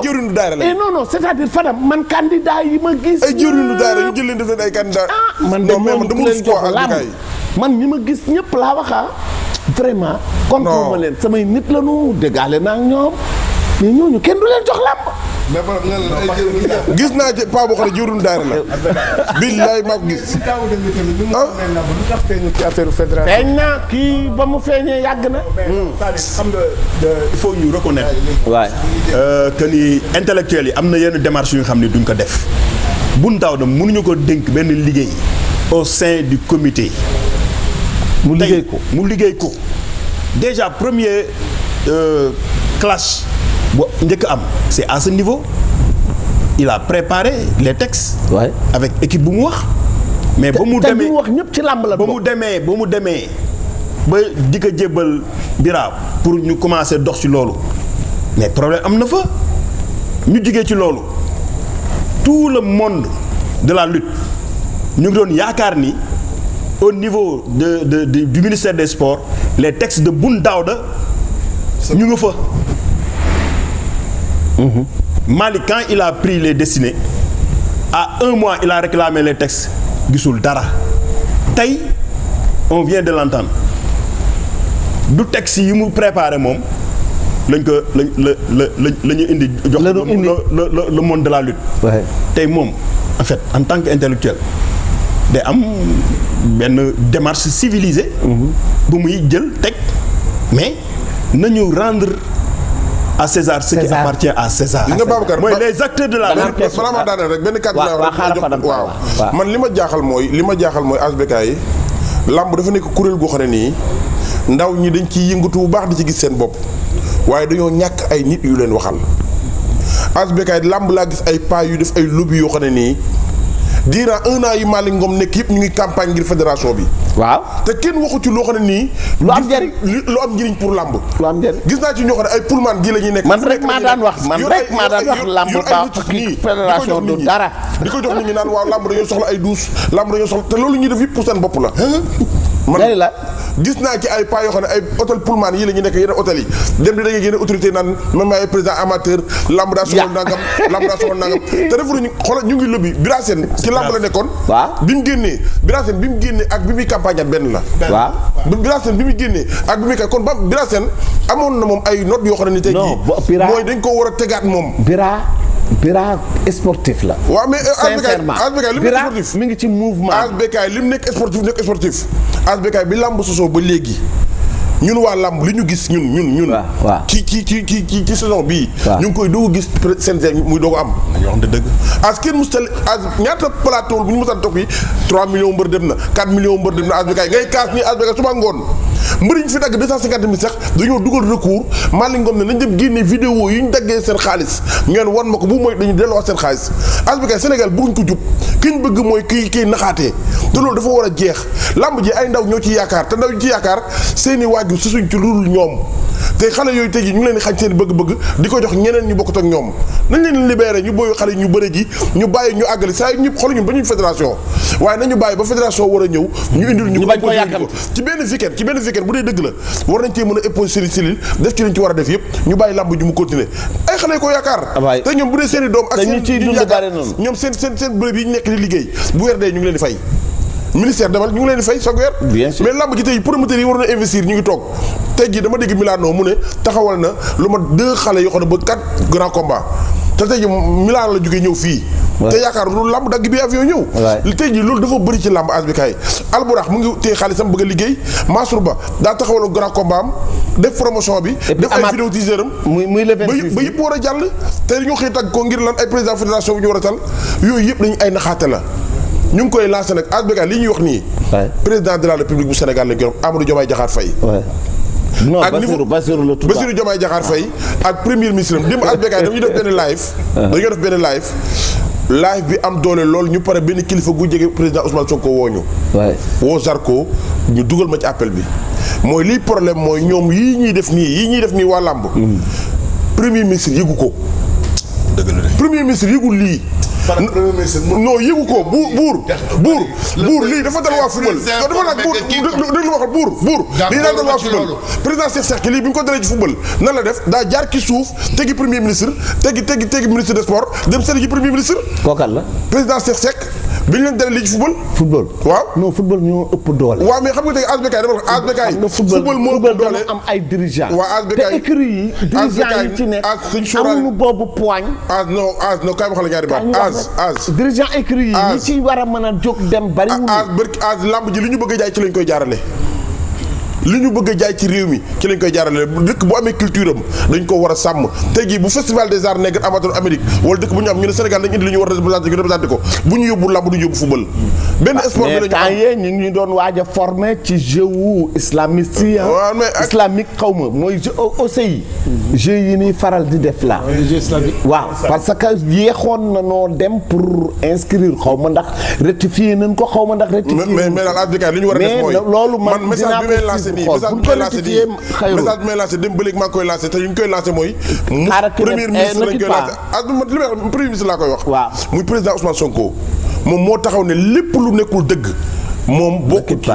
jëwriñu daayira la. non c'est-à-dire Fadam man candidat yi ma gis. ay jëwriñu daayira ñu jël leen def leen ay candidat. man de moom du leen jox làmb man ñi ma gis ñëpp laa waxa vraiment. contre ma leen samay nit la ñu déggaale naa ak ñoom mais ñooñu kenn du leen jox làmb. gis naa ci paa boo xam ne jëwriñu daayira la. billaay maa ko gis. feeñ na kii ba mu feeñee yàgg na. xam nga il faut ñu reconnaître. waay que ni intellectuels yi am na yenn démarches yu nga xam ne duñ ko def. Boun Daouda mënuñu ko dénk benn liggéey au sein du comité. mu liggéey ko déjà premier clash bu njëkk am c'est à ce niveau il a préparé les textes. Ouais. avec équipe bu mu wax. mais ba mu demee wax ñëpp ci làmb la. ba mu demee ba di ko jébbal Bira pour ñu commencer dox ci loolu mais problème am na fa ñu jigee ci loolu tout le monde de la lutte ñu ngi doon yaakaar ni au niveau du ministère des sports les textes de Boun Daouda ñu nga fa. Malick quand il a pris les destinées à 1 mois il a réclamé les textes gisul dara tey on vient de l'entendre du texte yi mu préparé moom lañ ko la ñu indi jox le monde de la lutte. tey moom en fait en tant qu'intellectuel day am benn démarche civilisée. bu muy jël teg mais nañu rendre à César ce qui appartient à César. nga Babacar mooy les acteurs de la. balaa ma daaneel rek benn kàddu waaw man li ma jaaxal mooy ASBK yi làmb dafa nekk kuréel goo xam ne nii ndaw ñi dañ ciy yëngatu bu baax di ci gis seen bopp waaye dañoo ñàkk ay nit yu leen waxal ASBK yi làmb laa gis ay pas yu def ay lobby yoo xam ne nii durant 1 an yi Malick Ngom nekk yëpp ñu ngi campagne ngir fédération bi. waaw te kenn waxu ci loo xam ne nii. lu am njëriñ lu am njëriñ pour làmb. lu am njëriñ gis naa ci ñoo xam ne ay pullman gi la ñuy nekk. man rek maa daan wax làmb ba fédération du dara. di ko jox nit ñi naan waaw làmb dañoo soxla ay douze làmb dañoo soxla te loolu ñuy def yëpp pour seen bopp la. man gis naa ci ay pas yoo xam ne ay hôtel pullman yi la ñuy nekk yeneen hôtel yi dem di daje yeneen autorité naan man maay président amateur làmb daa soxla nangam làmb daa soxla nangam te defuñu xoolal ñu ngi lobby Bira Sène ci làmb la nekkoon. bi mu génnee Bira Sène bi mu génnee ak bi muy campagne at benn la. waaw Bira Sène bi muy génnee ak bi muy kon ba Bira Sène amoon na moom ay notes yoo xam ne ni tey jii mooy dañ ko war a tegaat moom. Bira sportif la. waaw mais sincèrement ASBK li mu nekk sportif mi ngi ci mouvement. ASBK li mu nekk sportif ASBK bi làmb sosoo ba léegi ñun waa làmb li ñu gis ñun. waaw ci saison bii. ñu ngi koy doog a gis CNG muy doog a am. dañoo xam ne dëgg. kenn mustal ñaata plateau bu ñu mosaan toog bi 3 millions mbër dem na 4 millions mbër dem na ASBK ngay kaas ni ASBK suba ngoon mbër yi ñu fi dagg 250 000 sax dañoo dugal recours Malick Ngom ne nañ dem génne vidéo yi ñu daggee seen xaalis ngeen wan ma ko bu mooy dañuy delloowaat seen xaalis ASBK Sénégal bëgguñ ko jub ki ñu bëgg mooy kii naxaatee te loolu dafa war a jeex lamb ji ay ndaw ñoo ci yaakaar te ndaw ñu ci yaakaar seeni waajur su suñ ci lu dul ñoom te xale yooyu tey jii ñu ngi leen di xañ seen bëgg-bëgg di ko jox ñeneen ñu bokkut ak ñoom nañ leen libéré ñu booyu xale ñu bëre ji ñu bàyyi ñu àggali saa yu ñëpp xool ñun ba ñuy fédération waaye nañu bàyyi ba fédération war a ñëw ñu indil ñu bañ ko yàkkal ci benn weekend bu dee dëgg la war nañ cee mën a épose cellule def ci liñ ci war a def yëpp ñu bàyyi làmb ji mu continuer ay xale ko yaakaar te ñoom bu dee seen i doom ak seen ñoom seen bërëb yi ñu nekk di liggéey bu weer dee ñu ngi leen di fay ministère demal ñu ngi leen di fay chaque weer mais lamb ji tey promoteurs yi waroon a investir ñu ngi toog tey jii dama dégg Milano mu ne taxawal na lu ma 2 xale yoo xam ne ba 4 grands combats te tey jii Milano la jógee ñëw fii te yaakaar loolu lamb dagg bi avion ñëw tey jii loolu dafa bëri ci lamb ASBK yi Alburax mu ngi téye xaalisam bëgg a liggéey Mansour Ba daa taxawal grand combat am def promotion bi def ay vidéo teaser am muy le 26 ba yëpp war a jàll te ñoo xëy tagg ko ngir lan ay président fédération bi ñu war a tal yooyu yëpp dañu ay naxaate la ñu ngi koy lancé nag ASBK li ñuy wax nii président de la république bu Sénégal lañ koy wax Amadou Diomaye Diakhar Faye non Bassirou la tudd Bassirou Diomaye Diakhar Faye ak premier ministre am démb ASBK dañuy def benn live bi am doole lool ñu pare benn kilifa gu jege président Ousmane Sonko wooñu woo Zarko ñu dugal ma ci appel bi mooy liy problème mooy ñoom yii ñuy def nii waa làmb premier ministre yëgu ko dëgg la premier ministre yëgul lii non yëgu ko buur lii dafa dal waa football dafa laaj buur déglu waxal buur lii daa dal waa football président Cheikh Seck lii bi ñu ko dalee ci football nan la def daa jaar ci suuf tegi premier ministre tegi ministre des sports dem seeti ci premier ministre kookal la président Cheikh Seck bi ñu leen dalee lii ci football waaw non football ñoo ëpp doole waaw mais xam nga tey ASBK dama football moo ëpp doole am ay dirigeants waaw ASBK te écurie yi dirigeants yi ci nekk amuñu boobu poigne non kaay ma xam la ñaari baat dirigeant écurie yi ñi ci war a mën a jóg dem bari wuñu lamb ji li ñu bëgg a jaay ci lañ koy jaarale li ñu bëgg a jaay ci réew mi ci lañ koy jaarale dëkk bu amee culture am dañ ko war a sàmm tey jii bu festival des arts nègres amateur Amérique wala dëkk bu ñu am ñu ne Sénégal dañ indi li ñu war a représenté ko bu ñu yóbbu lamb du ñu yóbbu football benn sport bi temps yee ñu ngi doon waaj a formé ci jeu wu islamiste yi islamique xaw ma mooy jeu OCI jeu yi ni faral di def la waaw parce que yéexoon na noo dem pour inscrire xaw ma ndax rectifier nañ ko xaw ma ndax rectifier mais daal ASBK li ñu war a def mooy loolu man message bi may lancé message bi may lancé dem ba léegi maa ngi koy lancé te ñu koy lancé mooy premier ministre lañ koy lancé premier ministre laa koy wax muy président Ousmane Sonko moom moo taxaw ne lépp lu nekkul dëgg moom bokkut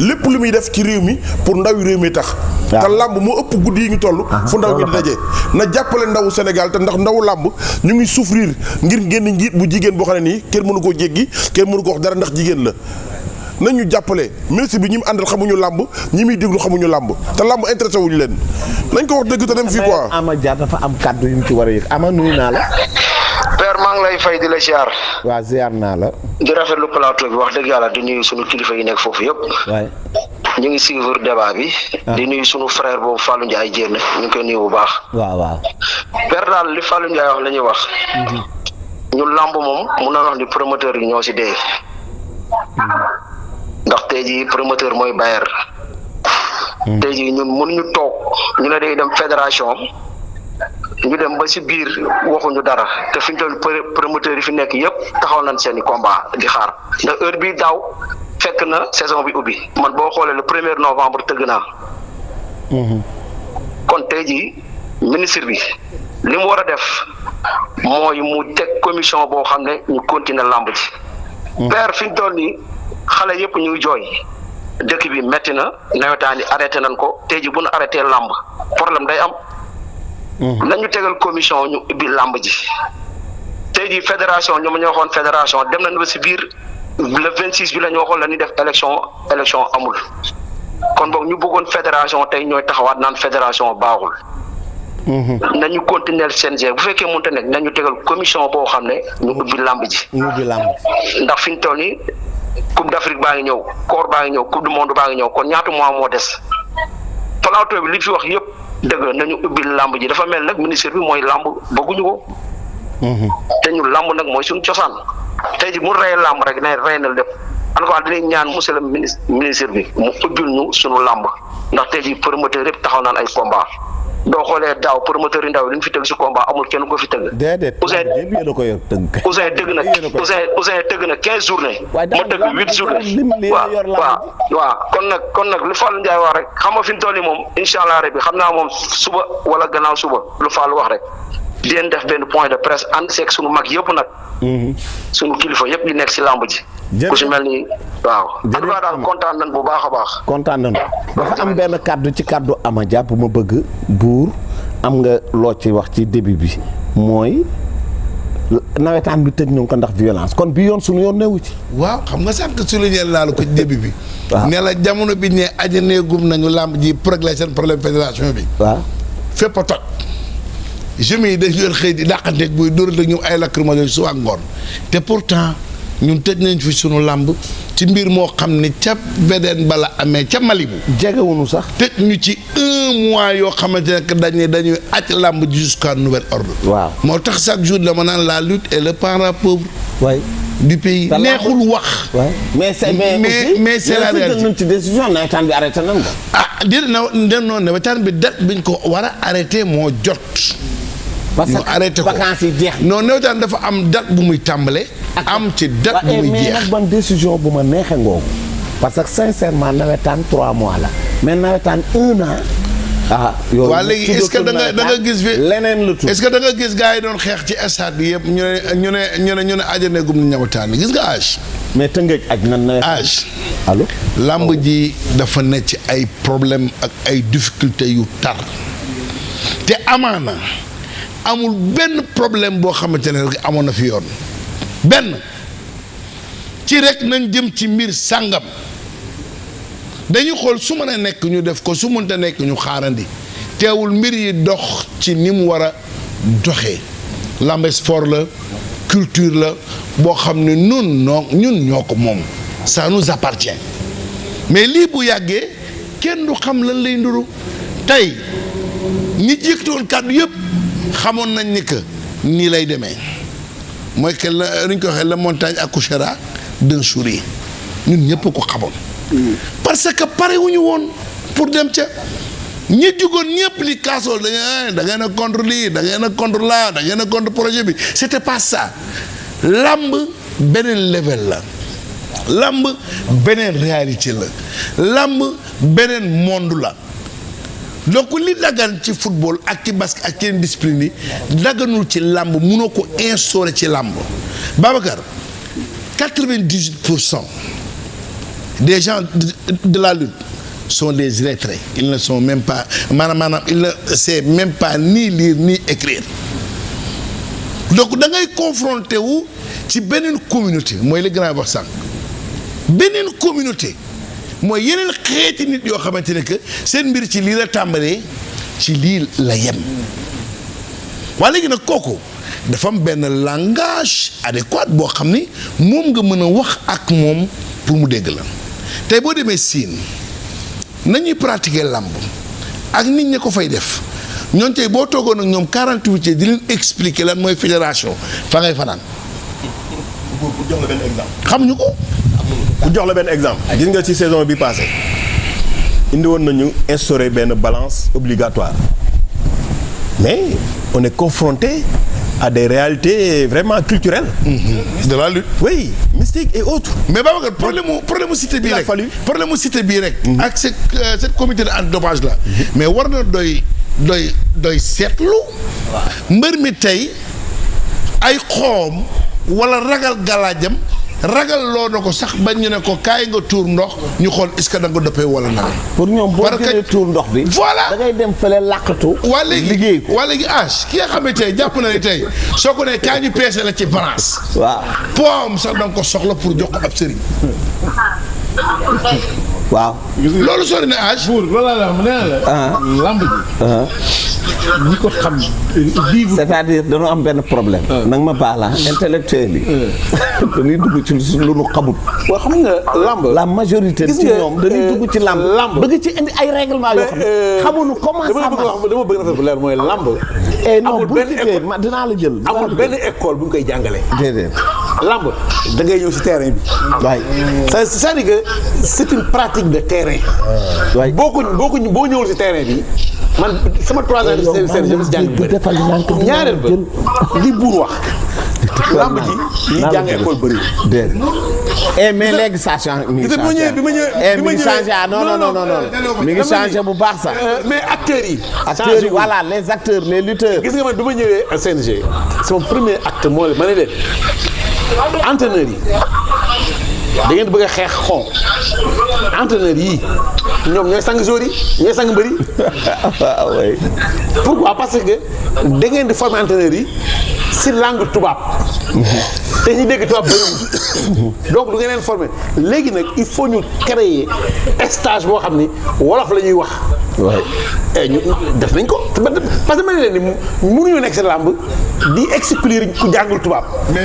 lépp lu muy def ci réew mi pour ndaw réew mi tax te làmb moo ëpp guddi yi ñu toll fu ndaw ñi di daje na jàppale ndawu Sénégal te ndax ndawu làmb ñu ngi souffrir ngir génn njiit bu jigéen boo xam ne nii kenn mënu koo jéggi kenn mënu ko wax dara ndax jigéen la nañu jàppale ministre bi ñi mu àndal xamuñu làmb ñi muy déglu xamuñu làmb te làmb intéressé wuñu leen nañ ko wax dëgg te dem fii quoi. Ama Dia dafa am kàddu yu mu ci war a yëg Ama nuyu naa la. Père maa ngi lay fay di la ziar. waa ziar naa la. di rafetlu plateau bi wax dëgg yàlla di nuyu sunu kilifa yi nekk foofu yëpp. waay ñu ngi suivre débat bi. di nuyu sunu frère boobu Fallou Ndiaye jéem ñu ngi koy nuyu bu baax. waaw. Père daal li Fallou Ndiaye wax la ñuy wax. ñun làmb moom mun na wax ni promoteur yi ñoo si dee. ndax tey jii promoteur mooy bailleur. tey jii ñun mënuñu toog ñu ne day dem fédération ñu dem ba si biir waxuñu dara te fi ñu toll promoteur yi fi nekk yëpp taxaw nañ seen i combat di xaar ndax heure bii daaw fekk na saison bi ubbi man boo xoolee le 1er novembre tëgg naa. kon tey jii ministre bi li mu war a def mooy mu teg commission boo xam ne ñu continuer lamb ji. père fi ñu toll nii xale yëpp ñu ngi jooy dëkk bi metti na nawetaan yi arrêté nañ ko tey ji bu ñu arrêté lamb problème day am. nañu tegal commission ñu ubbi lamb ji tey ji fédération ñoom ñoo waxoon fédération dem nañ ba si biir le 26 bi la ñu waxoon la ñuy def élection amul kon boog ñu bëggoon fédération tey ñooy taxawaat naan fédération baaxul. nañu continuer CNG bu fekkee mënta nekk nañu tegal commission boo xam ne ñu ubbi lamb ji. ndax fi ñu toll nii coupe d'Afrique baa ngi ñëw koor baa ngi ñëw coupe du monde baa ngi ñëw kon ñaata mois moo des plateau bi li fi wax yëpp dëgg nañu ubbi lamb ji dafa mel nag ministre bi mooy lamb bëgguñu ko. te ñu lamb nag mooy suñu cosaan tey ji mu rey lamb rek ne rey na lépp en tout cas dinañ ñaan monsieur le ministre bi mu ubbil ñu suñu lamb ndax tey ji promoteur yëpp taxaw naan ay combat doo xoolee daaw promoteur yi ndaw li ñu fi tëgg si combat amul kenn ko fi tëgg. déedéet Ousseyn tëgg na Ousseyn tëgg na 15 journée. ma tëgg 8 journée. waaw kon nag lu Fallou Ndiaye wax rek xam nga fi mu toll nii moom incha allah rek bi xam naa moom suba wala gannaaw suba lu Fallou wax rek di leen def benn point de presse ànd seeg sunu mag yëpp nag. sunu kilifa yëpp di nekk si lamb ji. ku si mel ni waaw. en tout cas daal kontaan nañ bu baax a baax. kontaan nañ dafa am benn kàddu ci kàddu Ama Dia bu ma bëgg buur am nga loo ci wax ci début bi mooy nawetaan bi tëj ñu ko ndax violence kon bi yoon suñu yoon newu ci. waaw xam nga sànq souligné naa la ko ci début bi. waaw ne la jamono bi ne ajaneegum nañu làmb ji réglé seen problème fédération bi. waaw fépp a toj. jeunes yi dañu leen xëy di dàqanteeg buy dóorante ñu ay lacrymogène su ak ngoon te pourtant ñun tëj nañ fi sunu làmb ci mbir moo xam ne ca beneen bala amee ca Malibu. jegewuñu sax. tëj ñu ci 1 mois yoo xamante ne dañuy acc làmb ji jusqu'à nouvel ordre. waaw moo tax chaque jour dama naan la lutte est le parent pauvre. waay du pays neexul wax. waay mais c'est la réalité nañ ci décision nawetaan bi arrêté nañ ko. ah déedéet nawetaan bi date biñ ko war a arrêté moo jot. parce ñu arrêté que ko vacances yi jeex. non nawetaan dafa am date bu muy tàmbale. am ci date bu muy mais jeex. nag ban décision bu ma neexee ngoogu parce que sincèrement nawetaan 3 mois la mais nawetaan 1 an yooyu waa léegi est-ce que da nga gis fi leneen la tudd. est-ce que da nga gis gars yi doon xeex ci stade bi yëpp ñu ne ajane gum ni ñawataan gis nga âge. mais Tëngéej aj nan na âge. allo. làmb ji dafa nekk ci ay problème ak ay difficultés yu tar te amaana amul benn problème boo xamante ne rek amoon na fi yoon benn ci rek nañ jëm ci mbir sàngam dañuy xool su mën a nekk ñu def ko su mënta nekk ñu xaarandi teewul mbir yi dox ci ni mu war a doxee lamb sport la culture la boo xam ne ñun ñoo ko moom ça nous appartient mais lii bu yàggee kenn du xam lan lay nduru tey ñi jéktoon kàddu yëpp xamoon nañ ni que nii lay demee mooy que la ñu ko waxee la montagne accouchera d'un sourire ñun ñëpp ko xamoon parce que pare wuñu woon pour dem ca ñi jugoon ñëpp li kaasool da ngeen a contre lii da ngeen a contre là da ngeen a contre projet bi c'était pas ça lamb beneen level la lamb beneen réalité la lamb beneen monde la donc li dagan ci football ak ci basket ak ci discipline yi daganul ci lamb munoo ko instaurer ci lamb Babacar 98% des gens de la lutte sont des illettrés ils ne sont même pas maanaam ils ne savent même pas ni lire ni écrire donc da ngay confronté wu ci beneen communauté mooy li grand wax sànq beneen communauté mooy yeneen xeeti nit yoo xamante ne que seen mbir ci lii la tàmbalee ci lii la yem waaye léegi nag kooku dafa am benn langage adéquat boo xam ni moom nga mën a wax ak moom pour mu dégg la tey boo demee Siin nañuy pratiquer làmb ak nit ñi ko fay def ñoon tey boo toogoon ak ñoom 48 di leen expliquer lan mooy fédération fa ngay fanaan. pour jox la benn exemple. xamuñu ko. pour jox la benn exemple. gis nga ci saison bi passé indi woon nañu instaurer benn balance obligatoire mais on est confronté à des réalités vraiment culturelles. De la lutte. Oui, mystique et autres. mais Babacar problème mu cité bii rek problème mu cité bii rek. ak cette comité de antidopage là. mais war na doy seetlu. mbër mi tey ay xoom wala ragal galaajam ragal loo na ko sax bañ ñu ne ko kaay nga tuur ndox ñu xool est-ce que da nga doppee wala nan. pour ñoom boo jëlee tuur ndox bi. voilà da ngay dem fële làqatu. liggéey ko waa léegi ki nga xam ne tey jàpp na ne tey soo ko nee kaa ñu peese la ci balance. waaw poids sax da nga ko soxla pour jox ko ab sëriñ. waaw. loolu sori na âge. buur loolu laa la wax nee la. lamb ji. ñi ko xam. c'est-à-dire dañoo am benn problème. nag ma baala intellectuel yi. dañuy dugg ci lu nu xamut. waaw xam nga lamb. la majorité ci ñoom dañuy dugg ci lamb. bëgg ci indi ay règlement yoo xam ne xamuñu comment ça marche. dama bëgg na bu leer mooy lamb. non bu tiitee dinaa la jël. amul benn école bu ñu koy jàngalee. déedéet. lamb da ngay ñëw si terrain bi. waay. c'est-à-dire que c'est une pratique de terrain. waay boo ñëwul si terrain bi man sama 3 ans de service je me jàng bëri. ñaareel ba li buur wax. lamb ji ñi jàng école bëri. déedéet. mais léegi ça change. mi ngi changé bi ma ñëwee non mi ngi changé bu baax sax. mais acteurs yi. acteurs yi voilà les acteurs les lutteurs. gis nga man bi ma ñëwee CNG sama premier acte moo ma ne leen entraîneurs yi da ngeen bëgg a xeex xon entraîneurs yi ñoom ñooy sang joueurs yi ñooy sang mbëri. oui. pourquoi parce que da ngeen di former entraîneurs yi si langue tubaab. te ñi dégg tubaab bëriwul. donc du ngeen leen former léegi nag il faut ñu créer stage boo xam ni wolof la ñuy wax. waaw. ñu def nañ ko parce que ma ne leen ni mënuñu nekk si làmb di exclure ku jàngul tubaab.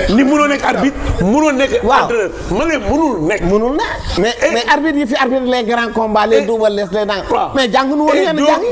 ni mënoo nekk arbitre mënoo nekk. entraîneur ma ne mënul nekk. mënul nekk mais arbitre yi fi arbitre les grands combats les double les nang mais jànguñu woon yenn jàng